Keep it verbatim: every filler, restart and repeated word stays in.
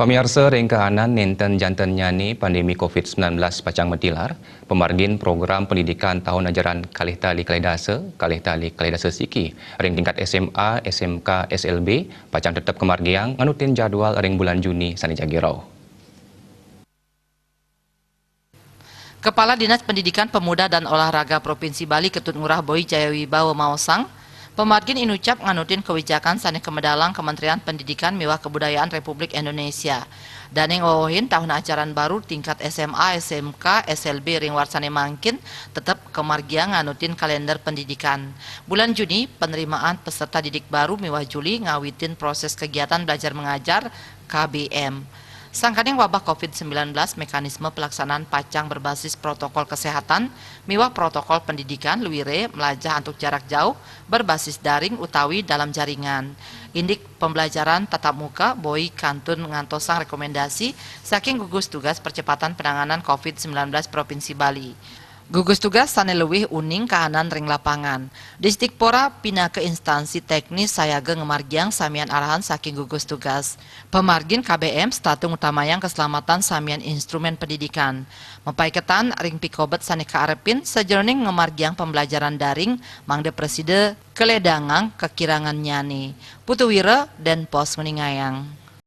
Pamiarsa, ring kahanan nenten janten nyane pandemi covid sembilan belas pacang matilar, pamargin program pendidikan tahun ajaran kalih tali kalih dasa, kalih tali kalih dasa siki ring tingkat S M A, S M K, S L B pacang tetep kamargiang nganutin jadwal ring bulan Juni sane jagi rauh. Kepala Dinas Pendidikan, Pemuda, dan Olahraga Provinsi Bali, Ketut Ngurah Boy Jaya Wibawa, maosang, pamargin inucap nganutin kawijakan sane kamedalang Kementerian Pendidikan miwah Kebudayaan Republik Indonesia. Dane ngwewehin tahun ajaran baru tingkat S M A, S M K, S L B ring warsane mangkin tetep kamargiang nganutin kalender pendidikan. Bulan Juni, penerimaan peserta didik baru miwah Juli ngawitin proses kegiatan belajar mengajar K B M. Sangkaning wabah covid sembilan belas, mekanisme pelaksanaan pacang berbasis protokol kesehatan miwah protokol pendidikan, luire, melajah antuk jarak jauh, berbasis daring utawi dalam jaringan. Indik pembelajaran tatap muka, Boy kantun ngantosang rekomendasi saking gugus tugas percepatan penanganan covid sembilan belas Provinsi Bali. Gugus tugas sane luwih uning kahanan ring lapangan. Disdikpora pinaka instansi teknis sayaga ngamargiang samian arahan saking gugus tugas. Pamargin K B M setata ngutamayang keselamatan samian instrumen pendidikan. Mapaiketan ring pikobet sane kaarepin sajeroning ngamargiang pembelajaran daring mangda prasida kaledangang kakirangannyane. Putu Wira, Denpos, nguningayang.